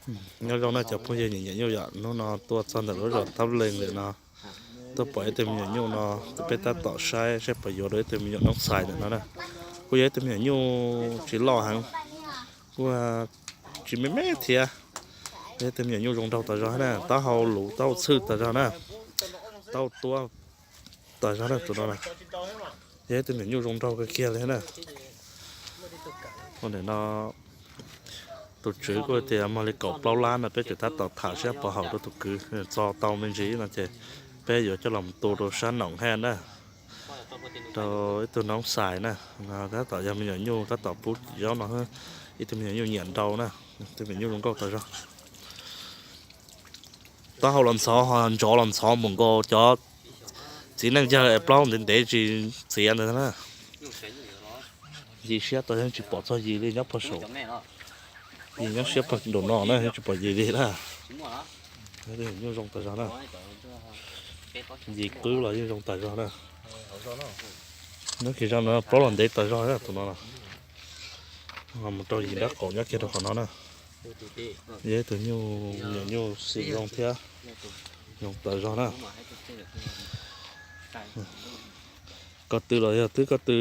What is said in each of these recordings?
Nyob zoo na cov phooj ywg nyiam nyuj yom, hnub no tuaj txog ntawm lub zos Thab Lees ntawm no, tuaj pom ib tug me nyuam nyuj no, peb tab tom saib saib puas yuav dua ib tug me nyuam noob xais ntawm no na. Kuj yog ib tug me nyuam nyuj tsis loj heev, kuj tsis me me thiab. Yog ib tug me nyuam nyuj zoo nraug tas zog na, taub hau luv taub hau txhwj tas zog na, taub hau tuab tas zog na tus no. Yog ib tug me nyuam nyuj zoo nraug kawg kiag li na. Ua ntawm no tus tswv kuj tias muag li kaum plaub lab no, peb tseem tab tom tham seb puas haum rau tus kwv, txo tau me ntsis no ces peb yuav coj los tu rau sab Noom Haj na, rau ib tug noob xais na. Tab tom yog me nyuam nyuj tab tom pub zaub no, ib tug me nyuam nyuj nyiam nrau na, tus me nyuam nyuj zoo nkauj tas zog. Taub hau los ntxhov ho ntsov los ntxhov mus nkaus cov txiv neej yawg es plaub ntev ntev tsis txiav ntawd na. Yim siab tas yeej tsis pom txog yim li nyob puag saum. Yim nyob siab puag nraum no na, yeej tsis pom yim li na. Nyuj zoo tas zog na. Yim qwb los yeej zoo tas zog na. Nyob kiag zog no plaub los ntev tas zog tus no. Mus rau yim nrab qaum nyob kiag rau qhov no na. Yog ib tug nyuj, nyuam nyuj xwm zoo thiab, zoo tas zog na. Ko tw los yog thwb ko tw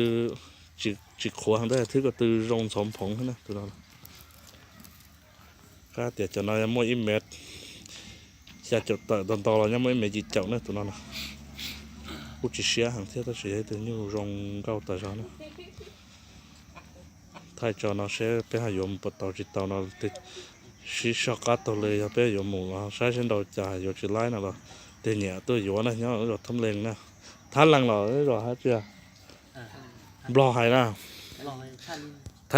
tsis qhuav heev tab, thwb ko tw zoo ntxhov phoov na tus no. Qab tias cov no yog muaj ib mev xya caum tawm, nto nto los nyob muaj ib mev yim caum na tus no. Kuj tsis siab heev thiab tab sis yog ib tug nyuj zoo nkauj tas zog na. Thaij tso no seb peb ho yuav mus puas tau tsis tau no, sib soj qab taug li, yog peb yuav mus los saib seb nrau cas yuav tsis laib no los tig nyiam tuaj yuav na, nyob zos Thab Lees na. Thab Lees los zos hab tsi, Nplog hais na.